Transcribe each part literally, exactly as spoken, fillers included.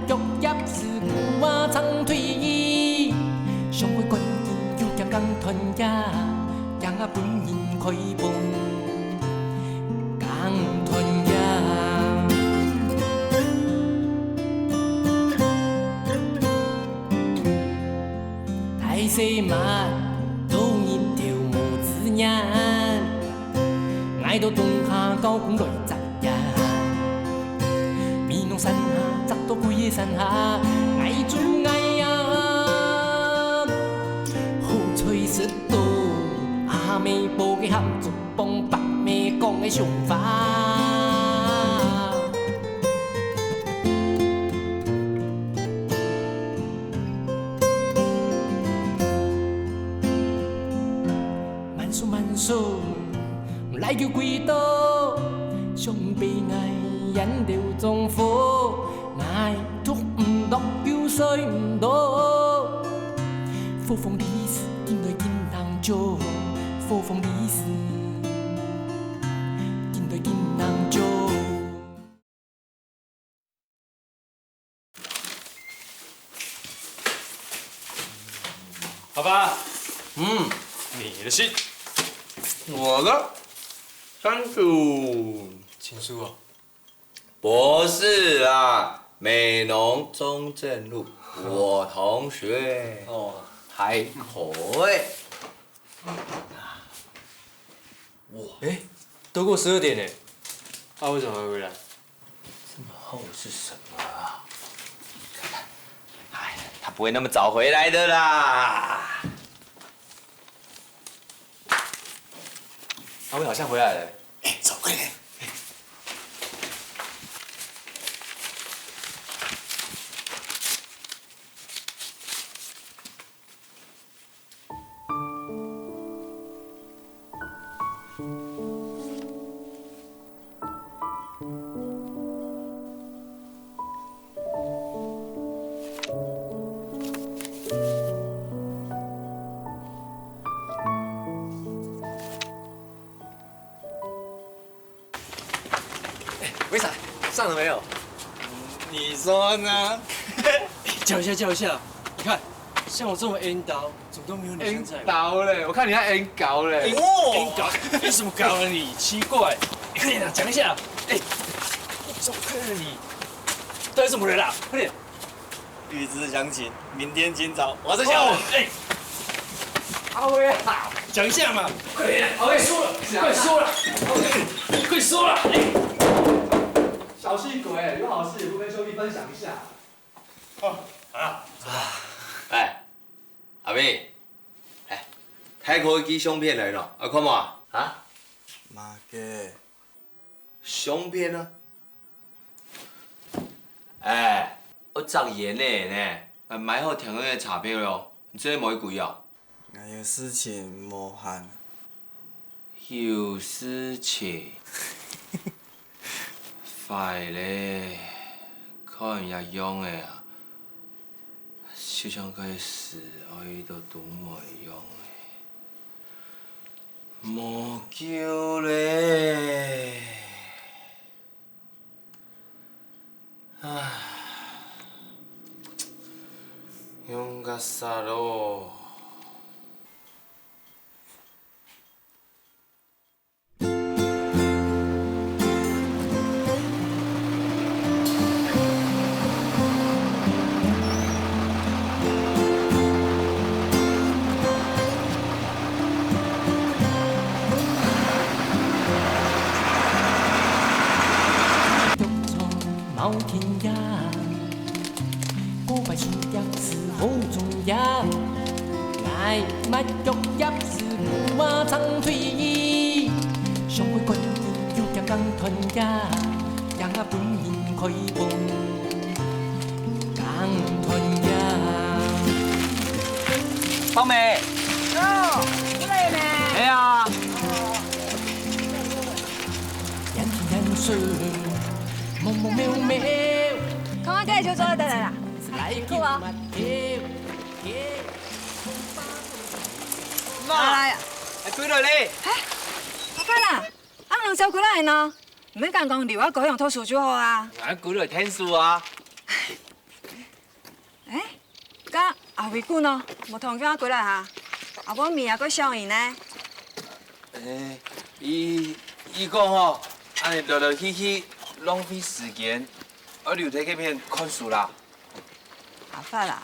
腳夾是舞啊長腿，上回趕緊就行講斷也，行啊分人開門講斷也。大細吂，逐日都無自然。 𠊎到冬下交工來摘呀，美濃山下摘到歸个山下，𠊎做𠊎呀。好彩食到阿姆煲个鹹竹幫，伯姆講个想法。 慢手慢手，來救歸到，想必𠊎演到丈夫，𠊎讀毋讀又睡毋到。呼風里時，緊來緊當久，呼風里時，緊來緊當久。 爸爸，嗯，你的信。我的？山竹。情书哦。不是啦，美濃中正路，我同學。哦，還可以。 哇，欸，都過十二點了，他為什麼還回來？這麼厚是什麼啊？哎，他不會那麼早回來的啦。阿偉好像回來了。欸，走，快點。 喂，啥？上了沒有？你說呢？叫一下，叫一下。你看，像我這種緣投，怎麼都沒有女生載我？緣投嘞，我看你還緣投嘞。緣投？緣什麼投啊你？奇怪，你快點啊，講一下。欸，我怎麼看到你？到底什麼人啊？快點！ 預知詳情，明天清早，我在下午。哦，欸，阿偉啊，講一下嘛，快點，阿偉，快說了，快說了，快說了，欸。小氣鬼，有好事也不跟兄弟分享一下。哦，好了。欸，阿偉，欸，大哥寄相片來了，啊，看無啊？啊？麼个？相片啊？ 欸，𠊎著煙仔呢，𠊎買好聽个車票了，你這無去歸啊？𠊎有事情無閒。有事情？壞咧，看也樣仔啊，就像該時愛到都無用咧，無救咧。 唉，用較煞咯。芳妹。哦，過來咩？係啊。看看這就做得了啦。哎，你看啊。媽，哎呀。還歸來咧。哎，阿伯啊，啊，你走過來呢？ 毋免講講留啊，高雄讀書就好啊。𠊎歸來𢯭手啊。阿偉姑呢？無同佢歸來哈？阿文明也過想你呢。欸，佢，佢講吼，恁樣來來去去浪費時間，愛留在這片看書啦。阿發啊，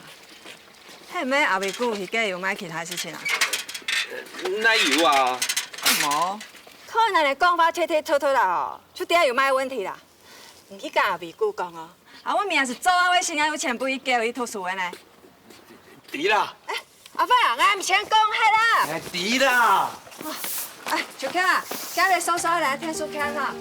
係毋係阿偉姑佢該有麼个其他事情啊？哪有啊？無，看你个講話忒忒突突啦吼，就知有麼个問題啦。 毋去佮阿偉姑講哦，啊，𠊎明仔載早啊會先愛有錢分佢叫佢讀書个呢。知啦。欸，阿發啊，𠊎毋先講忒啦。欸，知啦。欸，秋香啊，今日嫂嫂來𢯭手看哈。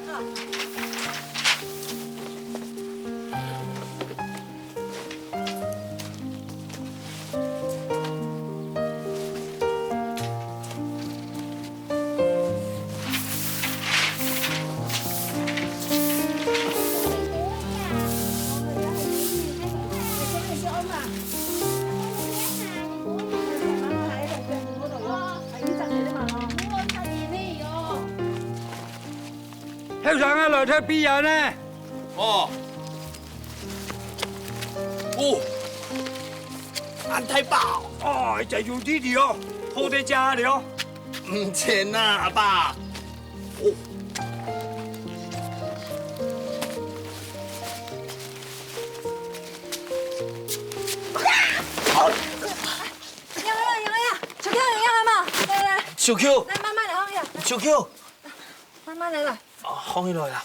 後生啊，來忒比啊呢！哦。哦。恁大包。哦，這有力力哦，好得食了。毋錢啊，阿爸。哦。哦。 有有有有，秋香，你有嗎？來來來，秋香，來慢慢來放下，秋香，慢慢來來。啊，放起來啦。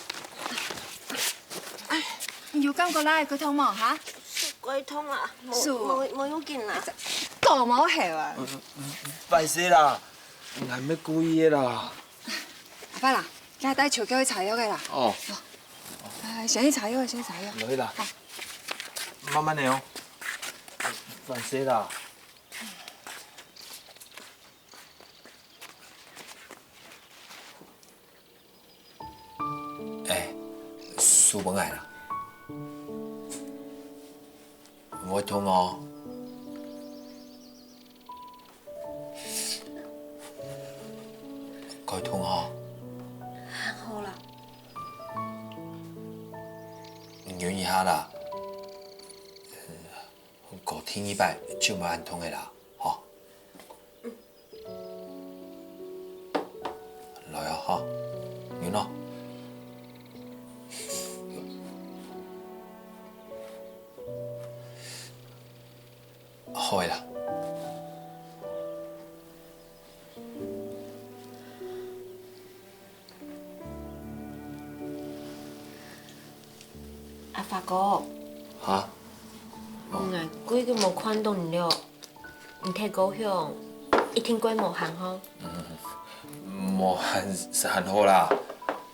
哎，你有感覺哪會蓋痛無哈？手蓋痛啊，無手哦。無無要緊啦。講無效啊。歹勢啦，𠊎毋係故意个啦。阿爸啦，來帶秋香去擦藥个啦。哦。哎，先去擦藥，先去擦藥。來啦。好。慢慢來哦。歹勢啦。 哎，手分𠊎啦。會痛哦。蓋痛哦。還好啦。忍一下啦。過第二擺就毋會恁痛个啦，吼。 來啊，哈，你呢？好个啦。阿發哥。哈？𠊎幾久無看著你了。 你在高雄一定過無閒吼？無閒是還好啦，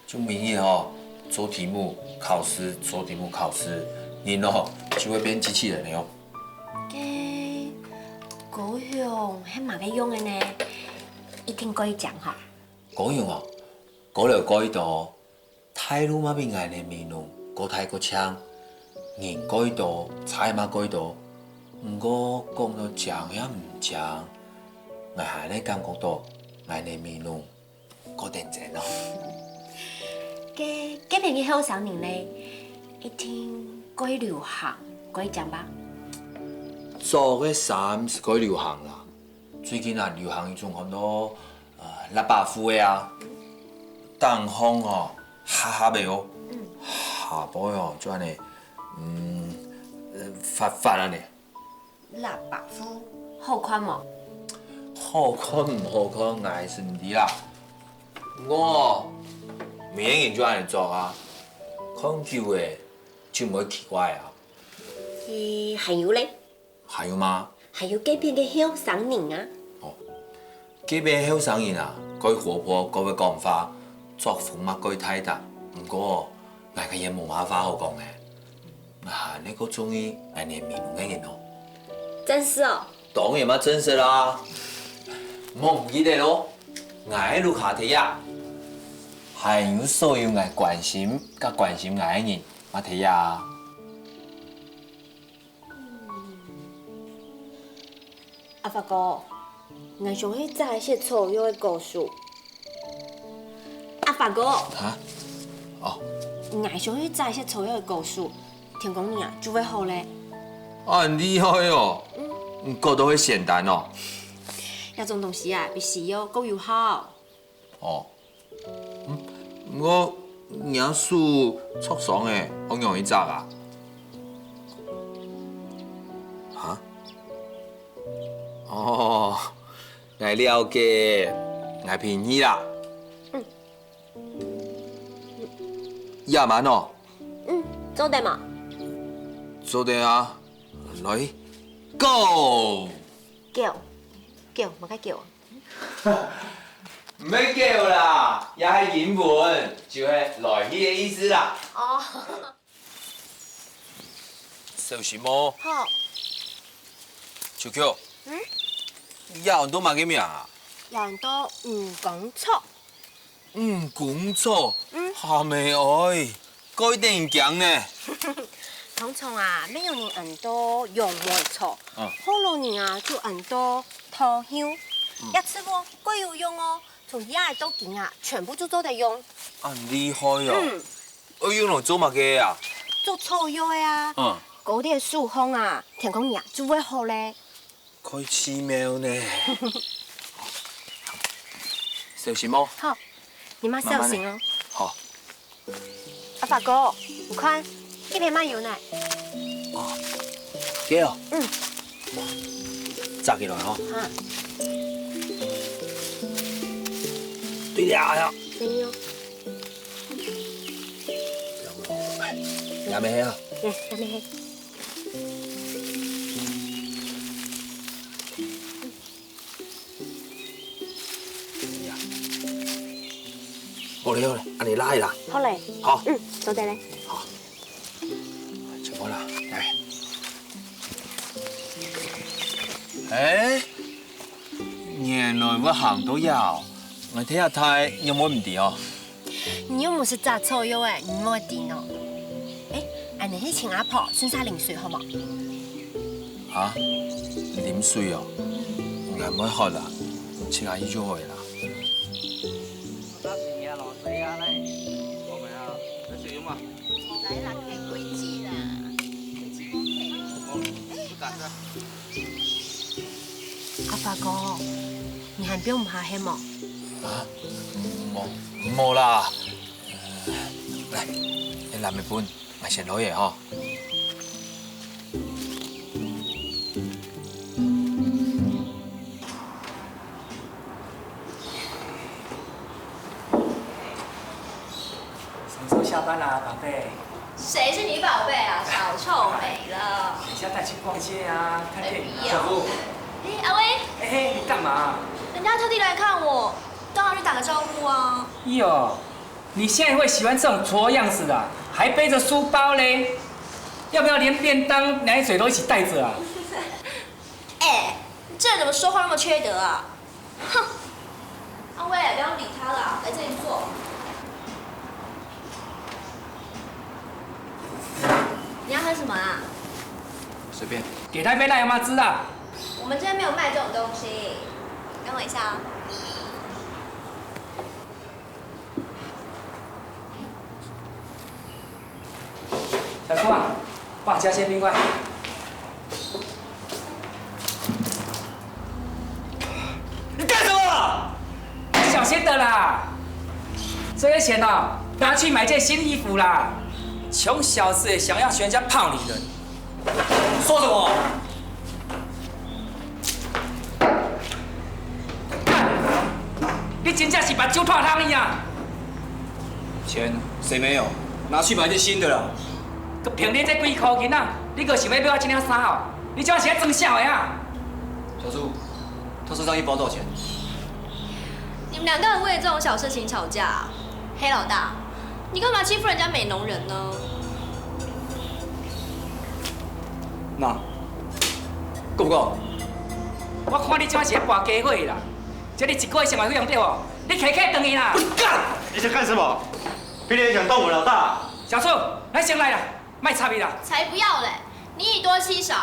就每日吼做題目、考試、做題目、考試，人哦就會變機器人了喲。該高雄係麼个樣个呢？一定過正哈？高雄哦，高樓蓋多， 大路嘛比𠊎等美濃過大過靚，人蓋多，車嘛蓋多。毋過講到靚也毋靚，𠊎還係感覺著𠊎等美濃過頂真哦。該該片个後生人呢，一定過流行，過靚吧？著个衫係過流行啦， 最近啊，流行一種喊做，呃，喇叭褲个啊，頂項哦，狹狹个哦，下背哦，就恁呢，嗯，呃，闊闊恁呢。喇叭褲好看無？好看毋好看，𠊎係毋知啦。毋過，每個人就恁呢著啊，看久了，就毋會奇怪啊。誒，還有咧？ 還有嗎？還有該片个後生人啊。哦，該片後生人啊，蓋活潑，蓋會講話，作風嘛蓋大膽。毋過，𠊎个也無麼話好講呢。啊，你還過中意𠊎等美濃个人哦？真實哦？當然嘛真實啦。莫毋記得咯，𠊎个屋下底下，還有所有𠊎關心佮關心𠊎个人，嘛底下啊。 阿發哥，𠊎想去摘一息草藥个果樹。阿發哥，哈？哦。𠊎想去摘一息草藥个果樹，天光日啊就會好咧。恁厲害哦！嗯。你搞到會仙丹哦？這種東西啊，比西藥更有效。哦，嗯，毋過若手著傷咧，愛仰般著啊？啊？哦，𠊎了解，𠊎陪你啦。嗯。 也蠻哦。嗯，做得嘛。做得啊，來，go！Go，go，麼个go？毋係狗啦，也係英文，就係來去个意思啦。哦。小心哦。好。秋秋，嗯？這安到麼个名啊？這安到蜈蚣草。 嗯，蜈蚣，嗯。哈姆哀，蓋得人驚呢。通常啊，乜有人安到羊毛草，嗯。學老人啊就安到土香。嗯。這植物蓋有用哦，從野到今啊，全部都做得用。恁厲害哦！嗯。愛用來做麼个啊？做草藥个啊。嗯。膏在手項啊，天光日啊就會好咧。 蓋奇妙呢。小心哦。好，你嘛小心哦。慢慢來。好。阿發哥，你看，這片嘛有呢。哦，這哦。嗯。摘起來吼。哈。對了呀。對哦。哎，還沒黑啊。嗯，還沒黑。 好咧，好咧，恁樣拉啦。好咧。好。嗯，做得咧。好。全部啦，來。哎，原來會行到這哦！𠊎頭下大，仰會毋知哦？ 你又毋識摘草藥仔，你仰會知呢？哎，恁樣去請阿婆順續啉水好無？啊？啉水哦？𠊎毋會渴啦，請阿姨就好啦。來啦，開規矩啦。阿發哥，你還放毋下係無？啊？無，無啦。 來，這藍莓分，𠊎先來个吼。什麼時候下班啊，寶貝？誰是你寶貝啊？小臭美了。等一下帶你去逛街啊，看電影啊。哎呦。哎，阿威。哎，你幹嘛？人家特地來看我，當然去打個招呼啊。哎呦， 你現在會喜歡這種挫樣式的啊？還背著書包嘞？要不要連便當、奶嘴都一起帶著啊？哎，你這人怎麼說話那麼缺德啊？哼！阿威，不要理他啦，來這裡坐。你要喝什麼啊？隨便。給他一杯辣油麻汁啊。我們這邊沒有賣這種東西。等我一下啊。 小叔啊，幫我加些冰塊。你幹什麼？小心的啦，這些錢哦，拿去買件新衣服啦。窮小子也想要學人家泡女人。 說什麼？幹！你真正是目睭脫窗去啊！錢誰沒有？拿去買一件新的啦。閣憑你這幾箍銀啊，你閣想欲買我這領衫哦？你這是咧裝痟的啊？小叔，他身上一包多少錢？你們兩個人為了這種小事情吵架啊？黑老大， 你幹嘛欺負人家美濃人呢？那，夠不夠？我看你這馬是咧跋雞血啦，這你一個月生活費用對無？你提起轉去啦！幹！你想幹什麼？憑你想當我老大？小叔，咱先來啦，莫插伊啦。才不要嘞！你以多欺少，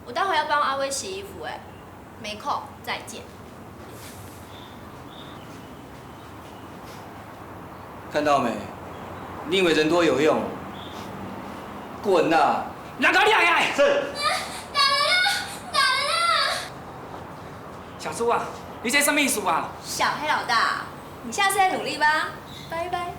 我待會要幫阿威洗衣服哎。 沒空，再見。看到沒？你以為人多有用？滾啊！人到你來！是。小朱啊，你這什麼意思啊？小黑老大，你下次再努力吧，拜拜。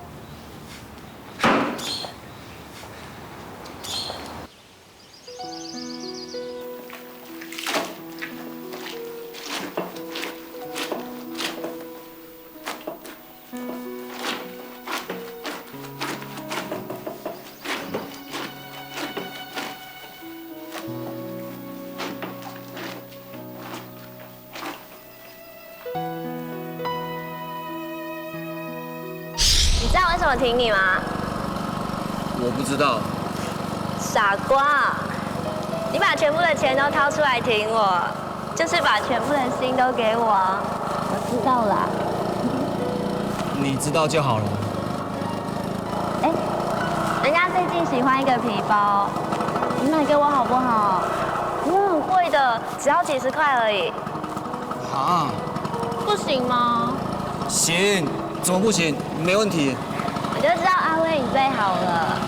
你知道我为什么挺你吗？我不知道。傻瓜，你把全部的钱都掏出来挺我，就是把全部的心都给我。我知道啦。你知道就好了。哎，人家最近喜欢一个皮包，你买给我好不好？因为很贵的，只要几十块而已。啊，不行吗？行，怎么不行？没问题。我就知道安慰你最好了。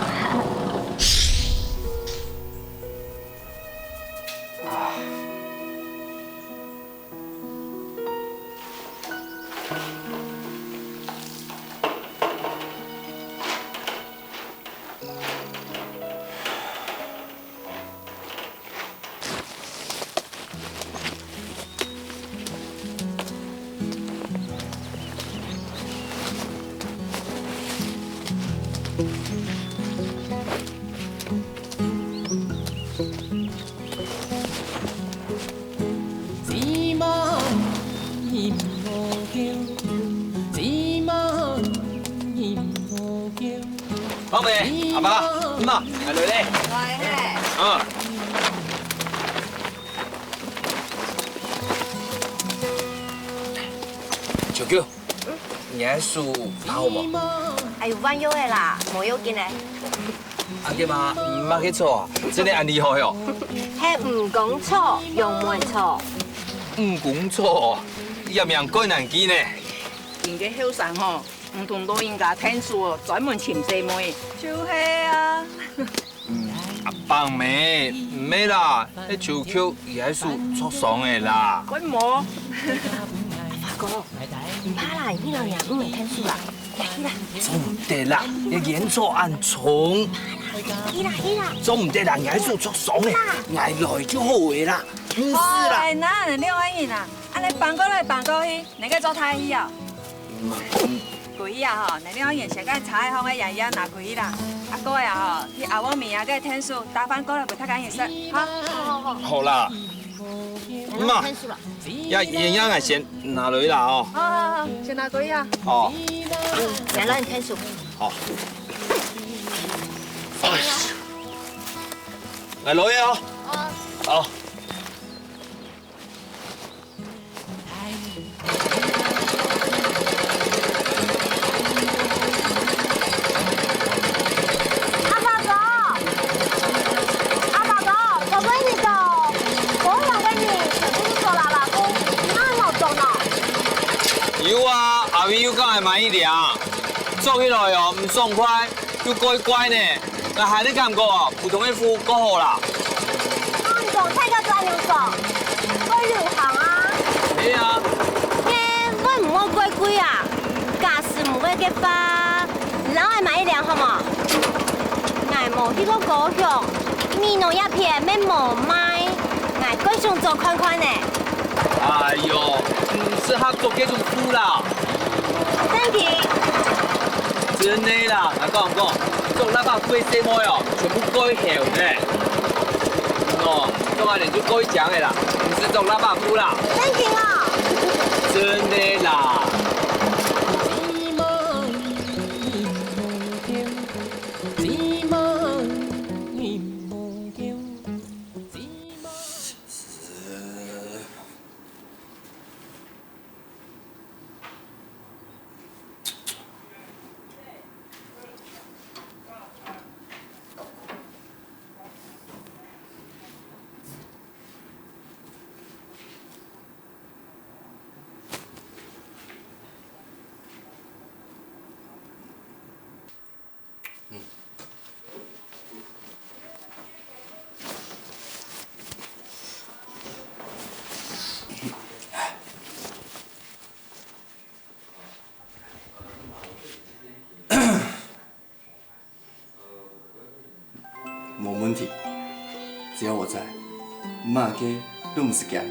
芳妹，阿爸，姆媽，𠊎來咧。來嘿。嗯。秋秋，你个手還好無？哎喲，還有个啦，無要緊个。 阿舅媽，麼个錯啊？真个恁厲害哦？係毋講錯，仰會錯？毋講錯，這名蓋難記呢。今个後生吼，毋同老人家𢯭手哦，專門尋細妹。就係啊。阿伯姆，毋係啦，該秋秋佢个手著傷个啦。怪無？阿發哥，毋怕啦，你老娘毋會𢯭手啦。 做毋得啦，你煙草恁重。去啦去啦。做毋得啦，𠊎手著傷咧，𠊎來就好个啦，毋使啦。哎，那你兩個人啊，恁樣搬過來搬過去，哪個做大戲啊？過去啊吼，你兩個人先將茶葉放个樣樣拿過去啦。啊，過來啊吼，去阿旺姆啊个𢯭手打飯過來分大家人食，哈。好啦，媽，呀，樣樣𠊎先拿落去啦哦。好好好，先拿過去啊。哦。 來，來，你開始。好。來，落去哦。好。阿發哥，阿發哥，做麼个你講，保養个人全部都做喇叭工，你哪會無做呢？有啊，阿偉又講愛買一領，著起來哦，毋爽快，又怪怪呢。𠊎還係感覺哦，普通个褲較好啦。啊，你講大家都恁樣做，會流行啊？係啊。該會毋會怪怪啊？假使毋會个話，你摎𠊎買一領好無？𠊎無去過高雄，美濃這片乜無賣，𠊎蓋想做看看呢。 哎喲，毋適合著該種褲啦。正經？真个啦，𠊎講講，著喇叭褲个細妹哦，全部蓋猴呢。哦，著恁樣就蓋靚个啦，毋使著喇叭褲啦。正經哦？真个啦。無問題，只要我在，麼个都毋使驚。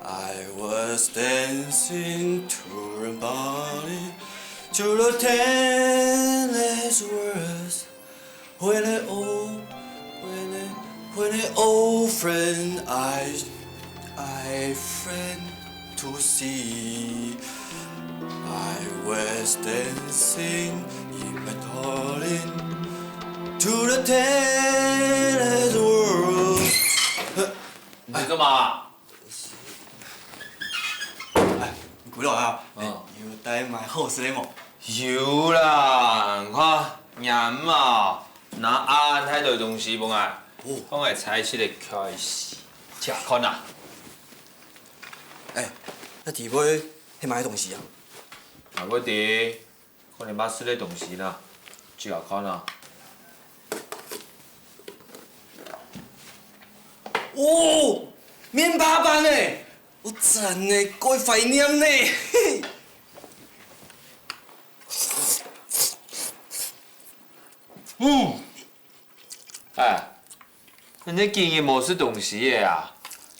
I was dancing to the body, to the tennis words. When an old, when an, when an old friend I, I friend to see. I was dancing in my darling to the tennis world. 你在干嘛？哎，你過來啊！嗯。哎，你有帶麼个好食个無？有啦，你看，若姆啊，拿恁大袋東西分𠊎，哦。分𠊎採一個開心，食看啊。哎，該底背係麼个東西啊？𠊎毋知。 看你捌食个東西啦，試下看啊。哦，面帕粄呢！哦，讚呢，蓋懷念呢！嗯，哎，你幾日無食東西个啊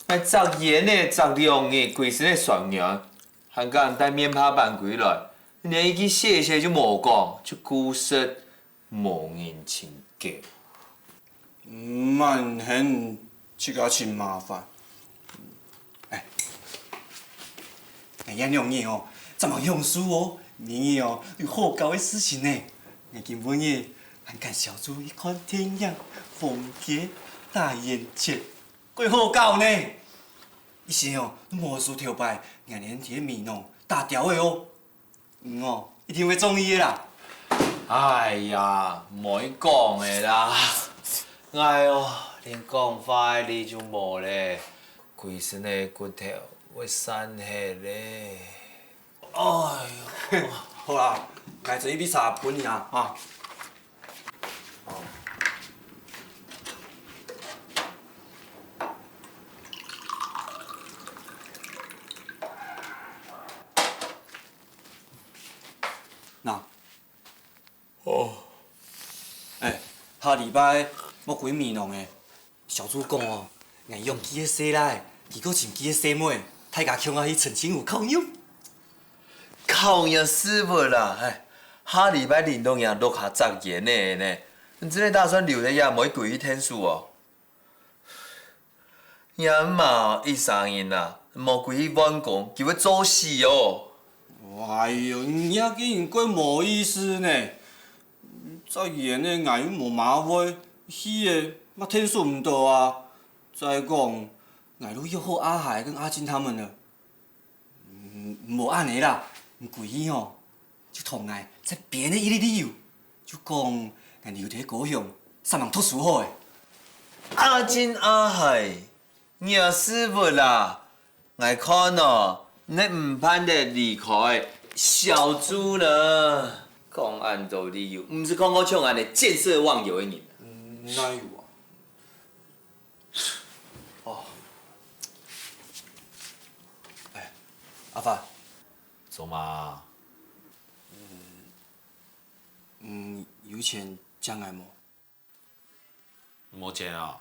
？𠊎摘菸仔摘兩日，歸身个痠軟，還敢帶面帕粄歸來？ 你一句謝謝就無講，就顧食，無人情个。毋免嫌自家盡麻煩。哎，哎呀，兩日哦，正忙享受哦，明日哦，有好搞个事情呢。𠊎今晡日還佮小豬去看電影，《瘋癲大眼界》，蓋好搞呢。一時哦，都無輸頭擺，𠊎連在美濃打鳥仔哦。 嗯哦，一定會中意个啦。哎呀，莫講个啦，𠊎哦，連講話个力就無咧，歸身个骨頭會散忒咧。哎喲，好啦，𠊎做一杯茶分你啊，哈。 吶。哦。哎，下禮拜莫歸美濃欸。小豬講哦，𠊎養佢个細倈，佢過尋佢个細妹，大家共下去澄清湖烤肉。烤肉屎朏啦，哎，下禮拜輪到若屋下摘菸仔呢，你真个打算留在這，莫歸去𢯭手哦？ 若姆啊，一儕人啊，莫歸去換工，佢會做死哦。哎喲，你這個人蓋無意思呢！摘菸仔𠊎又無麼會，去了嘛𢯭手毋到啊。再講，𠊎都約好阿海跟阿金他們了。 嗯，無恁仔啦，你歸去吼，就同𠊎再編一個理由，就講𠊎留在高雄，煞猛讀書好欸。阿金阿海，若屎朏啦！𠊎看哦，你毋盼得離開小豬呢。講恁多理由，毋識講過像恁仔見色忘友个人。嗯，哪有啊？ 哦。哎，阿發。做麼？嗯，有錢借𠊎無？無錢啊？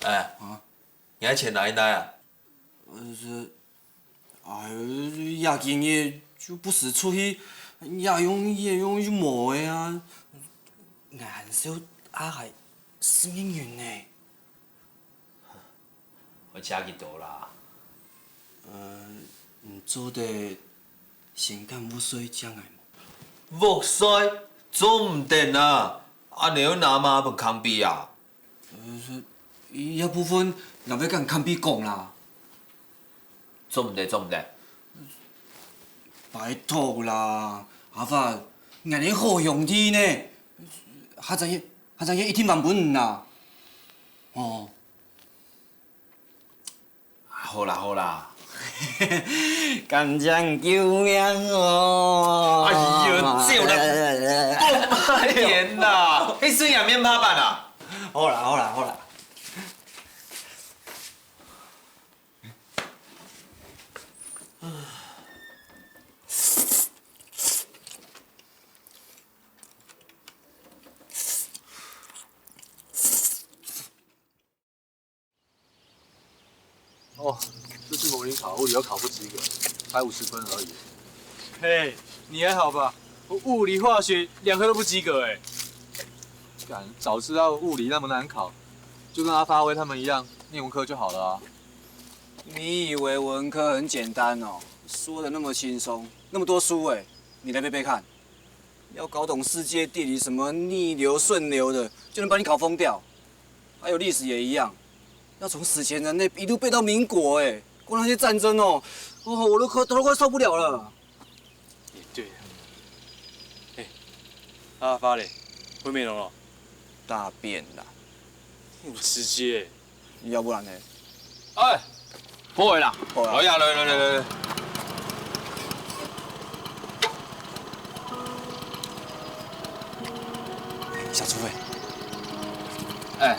哎，啊？你个錢哪位來啊？呃，是，哎，這幾日就不時出去，這用這用就無了啊。𠊎還愁阿海係麼人呢？ 愛借幾多啦？呃，你做得先摎屋稅借𠊎無？屋稅？做毋得啊！恁仔愛拿麼分康比啊？呃，這部分𠊎會摎康比講啦。做毋得，做毋得！拜託啦，阿發，𠊎等好兄弟呢！下隻月還想要一定還分你啦。哦，好啦好啦，感謝你救命哦！哎呦，這有人講歹言啦，彼孫也免拍板啊！好啦好啦好啦。 哦，这次模擬考物理又考不及格，才五十分而已。嘿，你还好吧？我物理、化学两科都不及格哎。干，早知道物理那么难考，就跟阿发威他们一样，念文科就好了啊。你以为文科很简单哦？说的那么轻松，那么多书哎，你来背背看。 要搞懂世界地理什么逆流顺流的，就能把你考疯掉。还有历史也一样，要从史前人类一路背到民国，哎，光那些战争哦，哦，我都快头都快受不了了。也对啊。哎，阿发嘞，灰美浓了？大便啦。有直接。 要不然呢？哎，不会啦，不会啦。来呀，来来来来来。小朱哎，哎，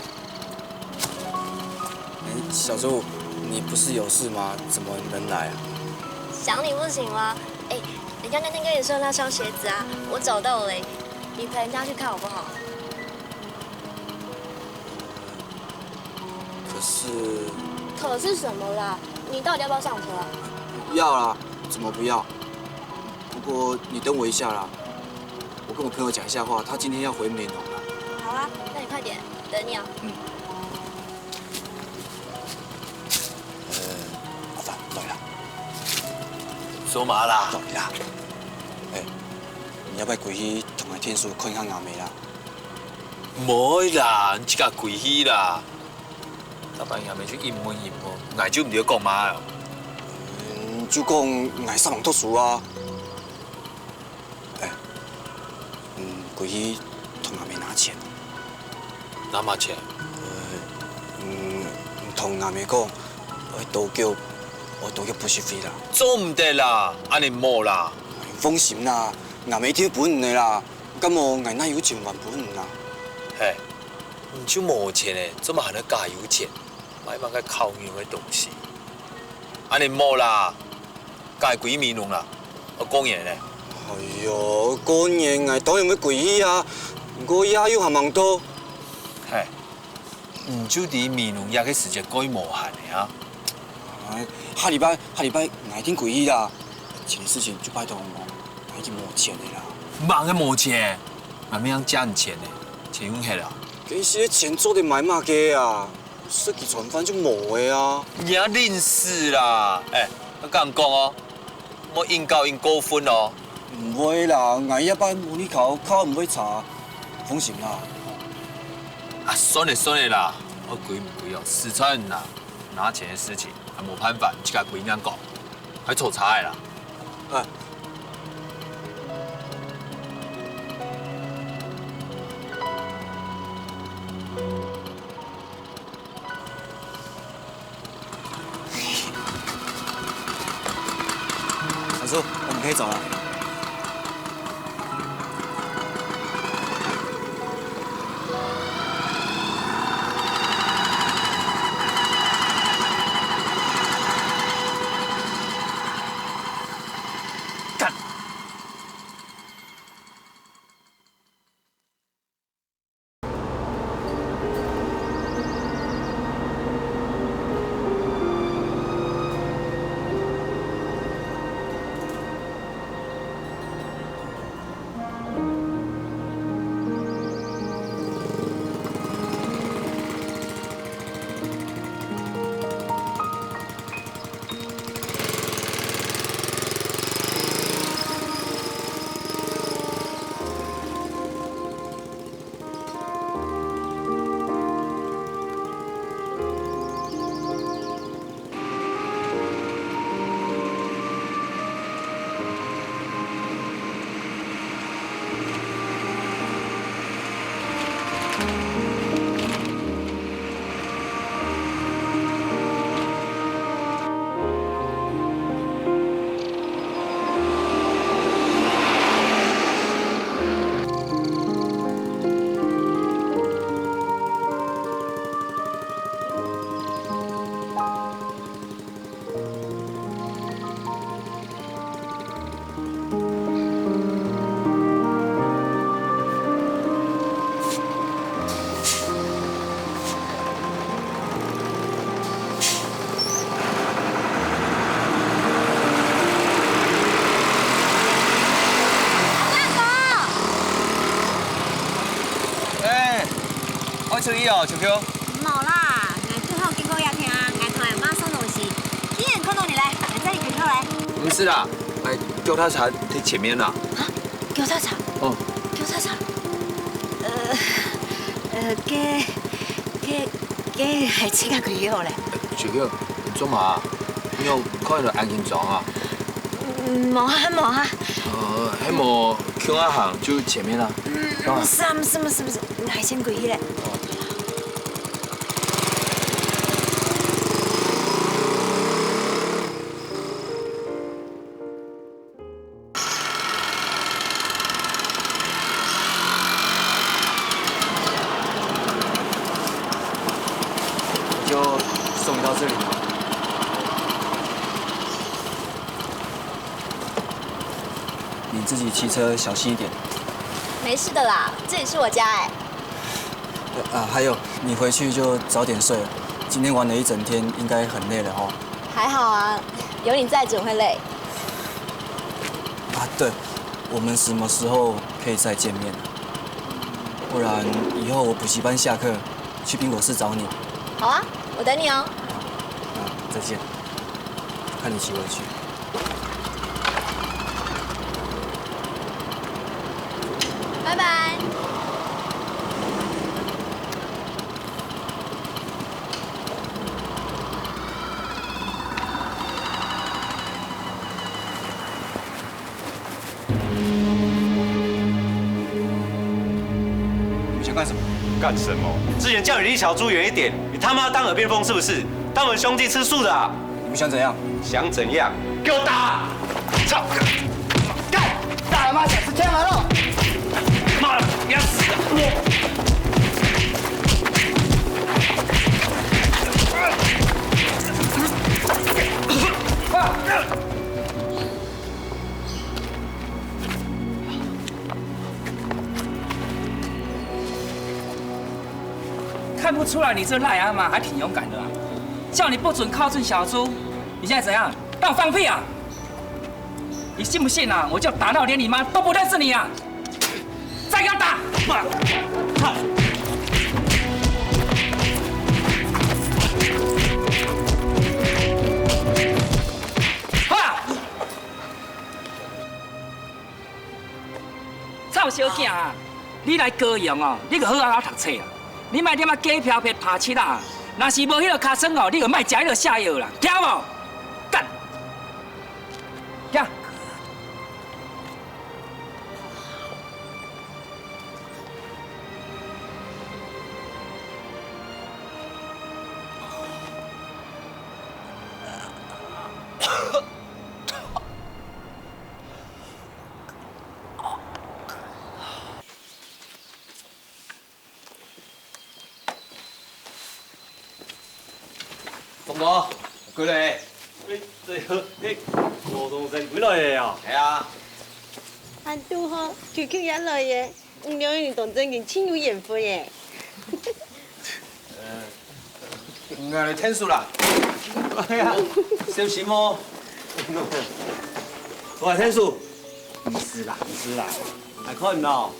哎，小朱，你不是有事吗？怎么能来啊？想你不行吗？哎，人家那天跟你说的那双鞋子啊，我找到了欸，你陪人家去看好不好？ 可是，可是什么啦？你到底要不要上车啊？要啦，怎么不要？不过你等我一下啦，我跟我朋友讲一下话，他今天要回美浓啦。好啊，那你快点，等你啊。嗯。呃，阿发，到位啦。做么啦？到位啦。哎，你要不要过去同个天叔看一下阿妹啦？ 毋會啦，你自家歸去啦。逐擺也毋係去應門應門，𠊎就毋知講麼个哦。嗯，就講𠊎上網讀書啊。哎，嗯，歸去同阿姆拿錢。拿麼錢？呃，嗯，同阿姆講，愛多繳，愛多繳補習費啦。做毋得啦，恁呢無啦。放心啦，阿姆一定分你个啦。 敢無𠊎哪有錢還分你啊？嘿，你就無錢咧，做麼還愛假有錢，買麼个靠牛个東西？恁呢無啦，該歸美濃啦，愛過年咧。哎喲，過年𠊎當然會歸去啊，毋過也有還吂到。嘿，你就知美濃這个時節過無閒个啊。哎，下禮拜，下禮拜𠊎一定歸去啦。錢个事情就拜託你，𠊎已經無錢个啦。麼个無錢？ 𠊎乜正借你錢呢，錢用忒啊？該時个錢做得買麼个啊？食幾餐飯就無个啊。你也臨時啦！哎，𠊎敢講哦，莫應交應過分哦。毋會啦，𠊎這擺模擬考較毋會差，放心啦。啊，算了算了啦，愛歸毋歸哦，實在啦，拿錢个事情，啊，無辦法，你自家歸人講，還坐車个啦。哎。 小叔，我們可以走了。幹！愛注意哦，秋秋。無啦，𠊎拄好經過這片，𠊎同阿媽送東西，既然看到你了，𠊎載你去看咧。毋係啦，𠊎腳踏車在前面啦。啊，腳踏車？哦。腳踏車？呃，呃，該，該，該還自家去好咧。秋秋，你做麼啊？你仰看到恁緊張啊？嗯，無啊，無啊。呃，係無，共下行就前面啦。嗯，啊。毋係啊，毋係，毋係，毋係，𠊎先過去咧。 就送你到這裡嗎？你自己騎車小心一點。沒事的啦，這裡是我家欸。呃，啊，還有，你回去就早點睡了，今天玩了一整天，應該很累了哦。還好啊，有你在怎麼會累？啊，對，我們什麼時候可以再見面？不然以後我補習班下課，去冰果室找你。好啊，我等你哦。啊，再見。看你騎回去。拜拜。 你們想幹什麼？幹什麼？之前叫你離小豬遠一點，你他媽當耳邊風是不是？當我們兄弟吃素的啊？你們想怎樣？想怎樣？給我打！操！幹！打他媽小吃天鵝肉！媽的，你要死啊！我……啊！ 看不出來你這癩蛤蟆還挺勇敢的啊！叫你不准靠近小豬，你現在怎樣？當我放屁啊？你信不信啊？我就打到連你媽都不認識你啊！再給我打！啊！ 臭小囝啊，你來高雄哦，你就好好讀冊啊！你莫踮遐假飄撇拍七仔啊！若是無彼个尻川哦，你就莫食彼个瀉藥啦，聽無？幹！行！ 峰哥，過來。哎，對哦，哎，高中生歸來了啊？係啊。恁堵好，舅舅也來了，你兩人當正經盡有緣分耶。呃，𠊎來𢯭手啦。哎呀，小心哦。𠊎來𢯭手。毋使啦，毋使啦。𠊎看哦，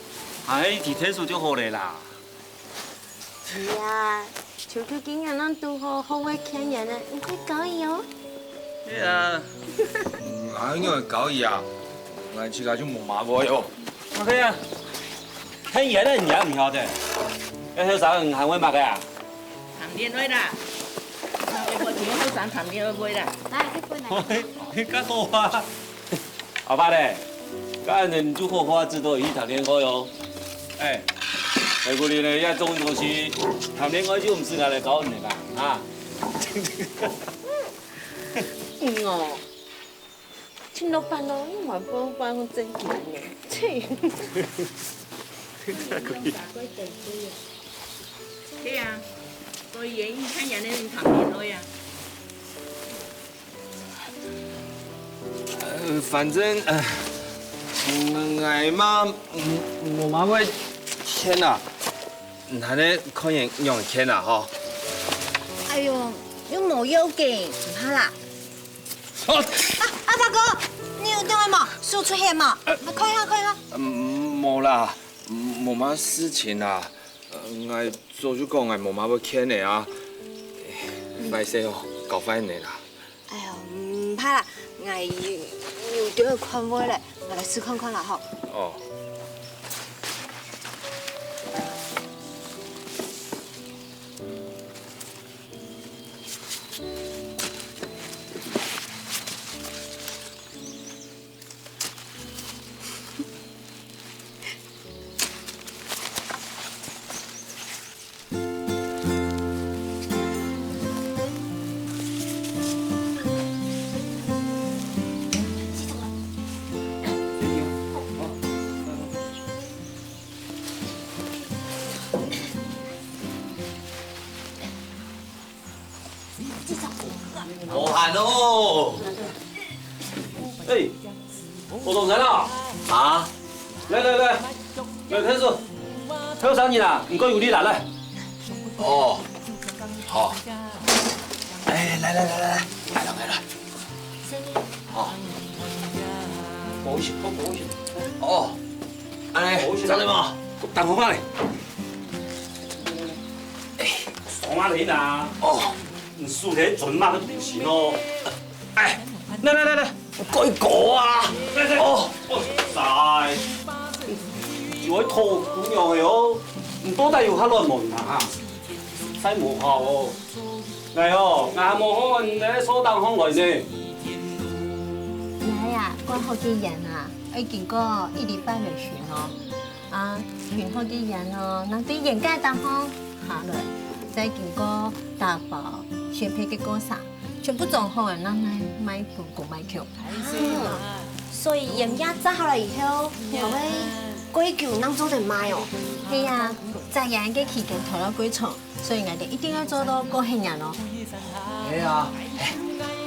還係你𢯭手就好了啦。 係啊，秋秋今年正堵好學會牽羊呢，你會高一哦。係啊。嗯，哪有高一啊？𠊎自家就無馬會哦。OK啊，牽羊呢你也毋曉得，愛後生還會麼个啊？談戀愛啦，那個我今後生談戀愛會啦。來，去分來。你較多啊。 阿伯咧，該恁樣你就好好仔知道去談戀愛哦。哎，下個月呢，也中秋節，談戀愛就毋使𠊎來教你啦，啊。嗯哦，盡老闆咯，你還不幫我正經呢，切。對啊，所以原因看人家談戀愛啊。 呃，反正，呃，𠊎嘛，嗯，無麼會牽啊，你還係看人仰牽啊，吼。哎喲，又無要緊，毋怕啦。哦。啊，阿發哥，你有聽到無？手出血無？啊，看一下，看一下。嗯，無啦，無麼事情啦。呃， ，𠊎早就講𠊎無麼个會牽个啊，壞勢哦，搞壞你啦。哎喲，毋怕啦，𠊎有，有兜看會咧，𠊎來試看看啦吼。哦。 好閒哦！哎，我同你講啊！啊？來來來，來，開始。後生人啊，毋過有力啦，來。哦，好。哎，來來來來來，來來來來。好。抱一下，抱一下。哦，哎，抱一下。張大毛，打電話來。哎，送啊你啦。哦。 你手裡準麼个東西哦？哎，來來來來，改過啊！來來，哦，哦，在，有位討餔娘个哦，你到底有較來無啊？實在無效哦！來哦，𠊎還無好你坐等項來呢。𠊎啊，掛好幾年啊，愛經過一禮拜來巡哦。 啊，巡好个人哦，人對人家當好下來，再經過打包、選配个過程，全部裝好个，拿來賣分公賣口。啊，所以鹽也炸好了以後，還會過久正做得賣哦。係啊，炸鹽个期間拖到過長， 所以𠊎兜一定愛做到過核年哦。係啊，哎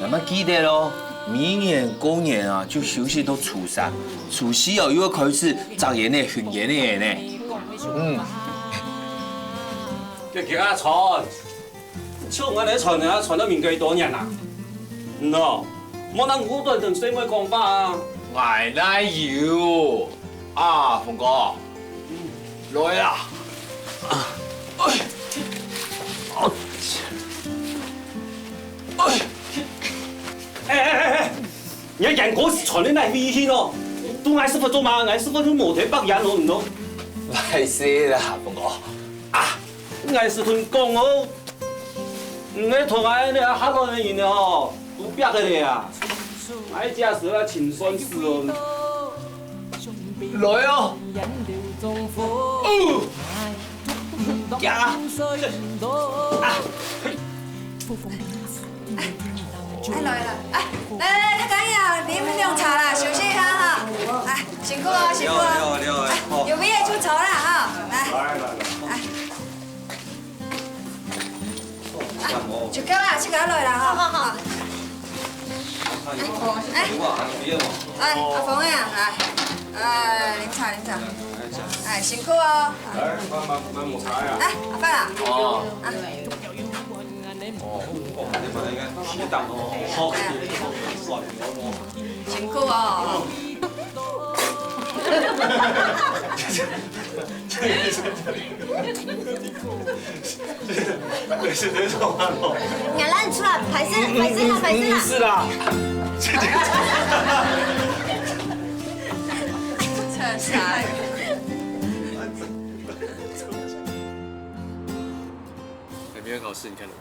，𠊎乜記得咯，每年過年啊，就休息到初三，初四哦又愛開始炸鹽个、巡鹽个呢。嗯。叫佢阿傳，像𠊎兜傳啊，傳到明年幾多年啊？嗯哦，莫拿烏短同細妹講話啊！𠊎哪有？ 啊，峰哥，來啊！哎，哎，哎，哎，哎，你个眼光是傳到哪位去咯？都𠊎師傅做嘛，𠊎師傅都無忒白眼咯，你咯。壞勢啦，峰哥。啊，𠊎師傅講哦，你个同𠊎呢，下落个人呢吼，都白个了呀。𠊎這時來清算事哦。 來哦！行啊！啊！哎，來了，哎，來來來，大家好，你們用茶啦，休息一下哈。哎，辛苦哦，辛苦哦。有有有有，哎，有味就走了哈，來。來來來。哎。 就夠啦，自家來啦哈。好好好。哎，哎，阿峰呀，來，哎，啉茶啉茶，哎，辛苦哦。來，慢慢慢抹茶呀。哎，阿爸啦。哦。啊。哦，你們應該適當哦。好，算了哦。辛苦哦。 是這種啊，喏。你讓你出來，歹勢啦，歹勢啦，歹勢啦。嗯，嗯，是啦。真是啊。哎，明天考试你看了吗？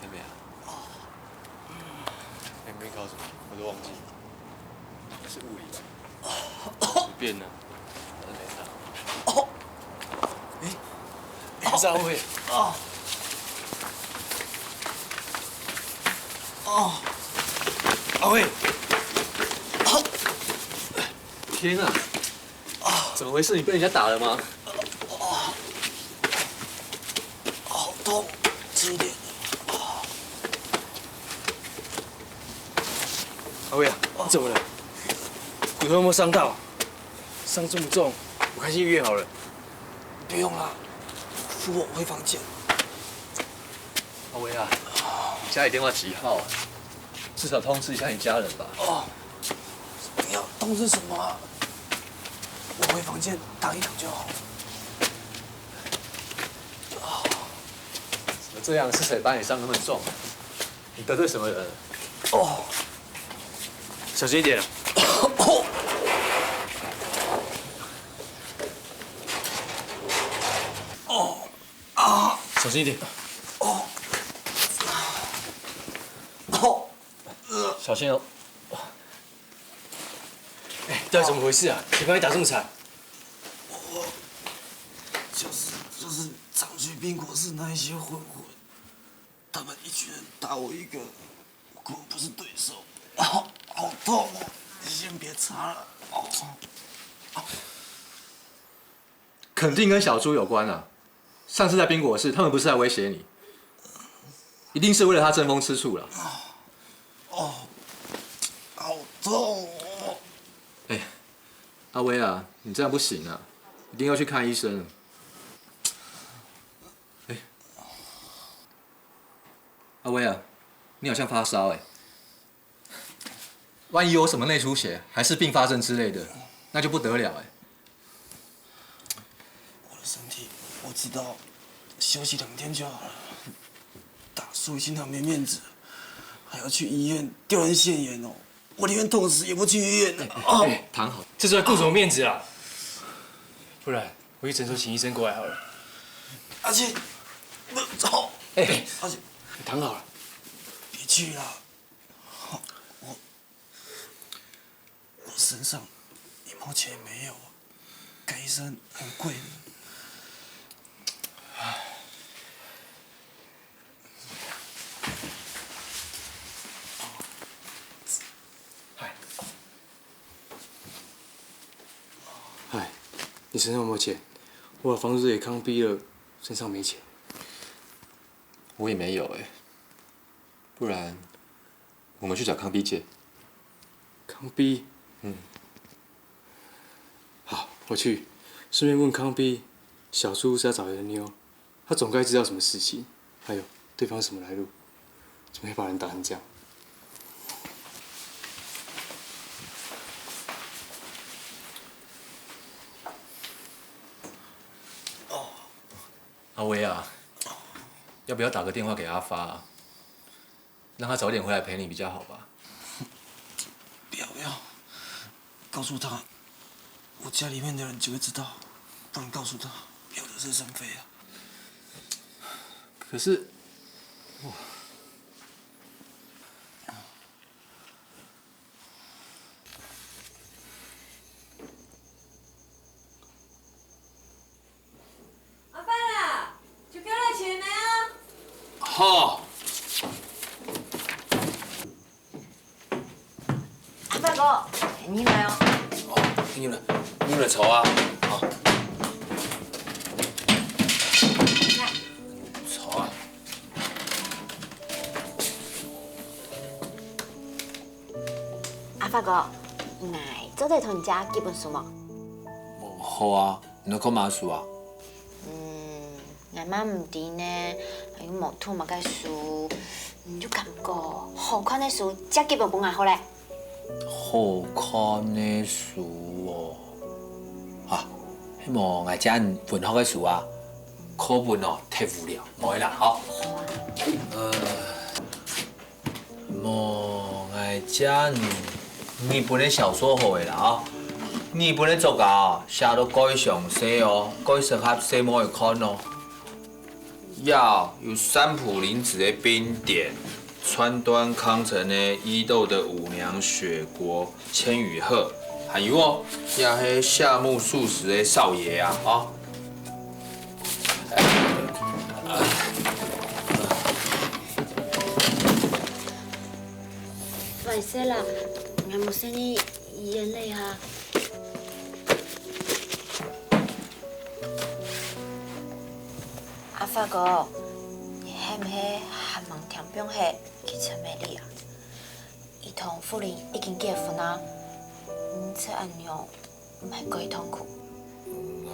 还没啊。 哎，没考什么，我都忘记了。是物理吧？随便呢，反正没差。哎，张伟。哦，阿伟。天啊！ 怎么回事？你被人家打了吗？好痛，这一点。阿伟啊，你怎么了？骨头有没有伤到？伤重不重？我看先医院好了。不用了，扶我回房间。阿伟啊，你家里电话几号啊？至少通知一下你家人吧。哦，不要通知什么啊，我回房间躺一躺就好了。这样是谁把你伤那么重？你得罪什么人？哦，小心一点。哦，啊，小心一点。哦，哦，小心哦。哎，到底怎么回事啊？谁把你打这么惨？我就是就是常去冰果室那一些混混，他们一群人打我一个，我根本不是对手，好好痛哦！你先别插了。哦，肯定跟小猪有关啊！上次在冰果室，他们不是在威胁你，一定是为了他争风吃醋了。哦，好痛哦！哎，阿威啊，你这样不行啊，一定要去看医生。哎，阿威啊，你好像发烧哎，万一有什么内出血，还是并发症之类的，那就不得了哎。我的身体，我知道，休息两天就好了。打输已经很没面子，还要去医院丢人现眼哦。我宁愿痛死也不去医院了。哦，哎，躺好，这是在顾什么面子啊？不然我去诊所请医生过来好了。阿庆，不，走。哎，阿庆，你躺好了。别去了，我我身上一毛钱没有，看医生很贵的。嗨，你身上有没有钱？我把房租给康逼了，身上没钱。我也没有哎，不然我们去找康逼借。康逼？嗯。好，我去，顺便问康逼，小猪是要找谁的妞？他总该知道什么事情，还有对方什么来路，怎么会把人打成这样？阿威啊，要不要打个电话给阿发啊？让他早点回来陪你比较好吧？不要不要，告诉他，我家里面的人就会知道，不能告诉他，不要惹是生非啊。可是，哇，阿发啦，就叫你钱没啊？好。阿发哥，你来哦。哦，你来，你来坐啊。好。坐啊。阿发哥，𠊎做得同你借幾本書無？哦，好啊。 你看麼个書啊？嗯，𠊎嘛毋知呢，又無讀麼个書，你就揀個好看个書，借幾本分𠊎好咧。好看个書哦，啊，係無𠊎借你文學个書啊，課本哦，忒無聊，無愛啦，吼。好啊。呃， 無，𠊎借你日本个小說好了啦，哦。日本个作家哦，寫到蓋詳細哦，蓋適合細妹仔看哦。也有三浦綾子个《冰點》，川端康成个《伊豆的舞娘雪国》，《千與鶴》，還有哦，也係夏目漱石个《少爺》啊，哦。 壞勢啦，𠊎無細義眼淚哈。阿發哥，你係毋係還吂聽放係佢陳美麗啊？佢同富林已經結婚啊，你這恁樣毋係蓋痛苦？唉，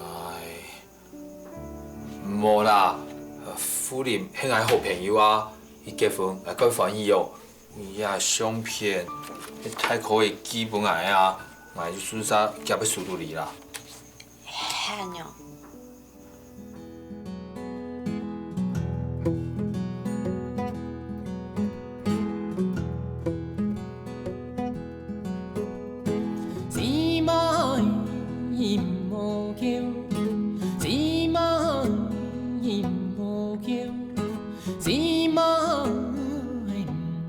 無啦，富林係𠊎好朋友啊，佢結婚𠊎蓋歡喜哦。佢這相片，大哥寄分𠊎啊，𠊎就順續寄分叔叔你啦。係恁樣。姊妹毋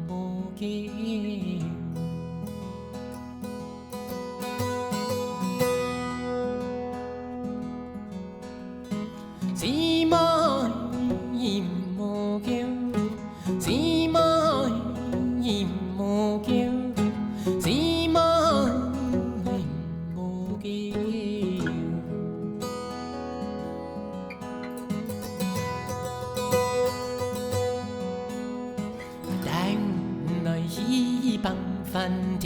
好叫。姊妹毋好叫，姊妹毋好叫，姊妹毋好叫。 帶你來去放番條，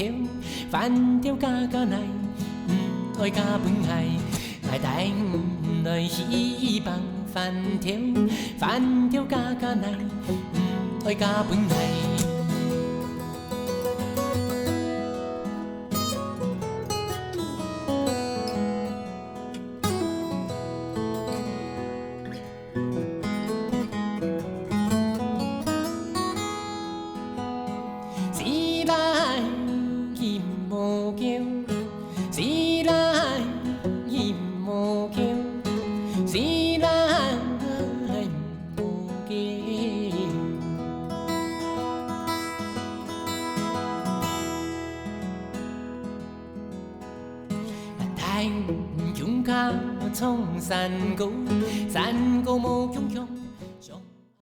番條加加泥，毋愛加分𠊎。𠊎帶你來去放番條，番條加加泥，毋愛加分𠊎。 姊妹毋好叫，姊妹毋好叫，姊妹毋好叫。 帶你共下唱山歌，山歌無共樣，